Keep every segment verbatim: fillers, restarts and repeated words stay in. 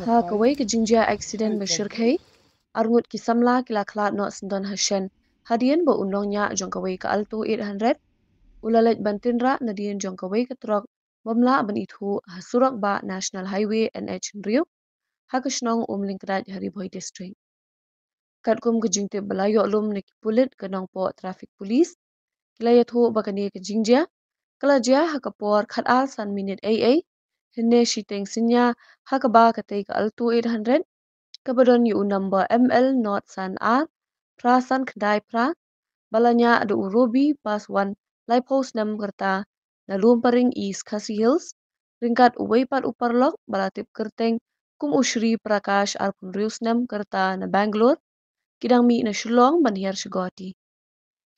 Ha kawei ka jingjia accident ba shyrkhei, arngut ki samla ki la khlad noh syndon ha shen hadien ba u nongñiah jong kawei ka Alto eight hundred u la leit ban tynrah nadien jong kawei ka trok bym lah ban ithuh ha surok bah National Highway N H hynriew ha ka shnong Umlyngkdait ha Ri Bhoi District. Katkum ka jingtip ba la ïoh lum na ki pulit ka Nongpoh Traffic Police, ki la ïathuh ba kane ka jingjia ka la jia ha ka por khatar san minit eiei, hynne shiteng synñia, ha kaba katei ka Alto eight hundred kaba don ïa u number M L not san ar phra san khyndai phra, ba la ñiah da u Robi Paswan, laiphew snem ka rta, na Lumparing, East Khasi Hills, ryngkat uwei pat u paralok ba la tip kyrteng kum u Shri Prakash, arphew hynriew snem ka rta, na Bangalore, ki dang mih na Shillong ban hiar sha Guwahati.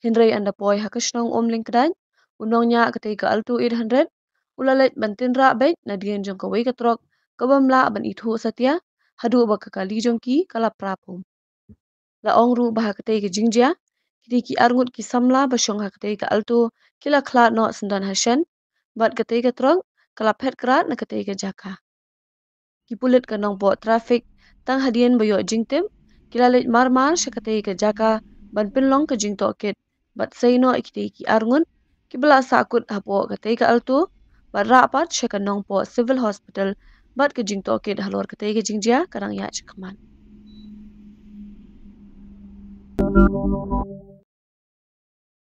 Hynrei ynda poi ha ka shnong Umlyngkdait, u nongñiah katei ka Alto eight hundred u la leit ban tynrah beit nadien jong kawei ka trok ka bym lah ban ithuh satia, haduh ba ka kali jong ki ka la pra phum. La ong ruh ba ha katei ka jingjia, kitei ki arngut ki samla ba shong ha katei ka Alto ki la khlad noh syndon ha shen, bad katei ka trok ka la phet krad na katei ka jaka. Ki pulit ka Nongpoh Traffic, tang hadien ba ïoh jingtip, ki la leit marmar sha katei ka jaka ban pynlong ka jingtohkit bad sei noh ïa kitei ki arngut kiba la sahkut hapoh katei ka Alto, bad rah pat sha ka Nongpoh Civil Hospital, bad ka jingtohkit halor katei ka jingjia ka dang ïaid shakhmat.